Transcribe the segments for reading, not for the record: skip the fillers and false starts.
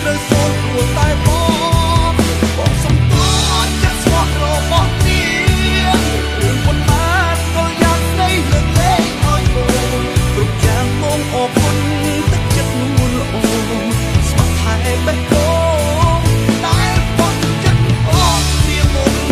ត្រូវសូន្យព្រោះតែបងបងសុំទោសចិត្តស្មោះរបស់នាងរឿងប៉ុន្មានក៏យ៉ាងស្ដីលើកលែងឲ្យបងគ្រប់យ៉ាងបងអរគុណទឹកចិត្តនួនល្អស្មោះថែបេះដូងតែបងចិត្តអត់គ្នាមុន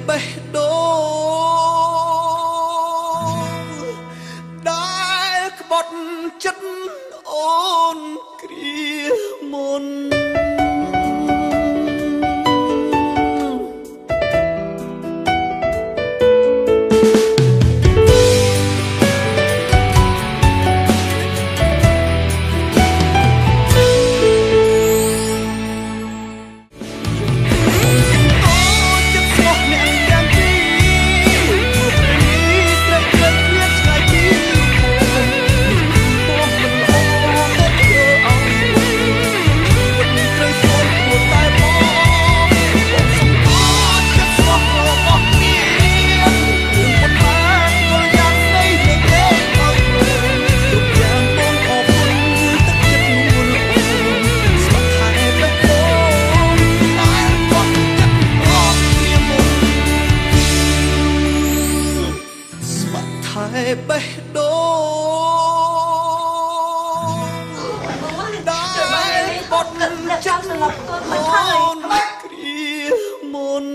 បេះដូងដែលក្បត់ចិត្តអូនគ្រាមុនបេះដូងដែលបត់ចាំស្លាប់កូនមិនហើយគ្រាមុន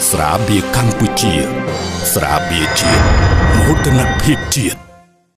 ស្រាបៀរកម្ពុជា ស្រាបៀរជាតិមោទនភាពជាតិ។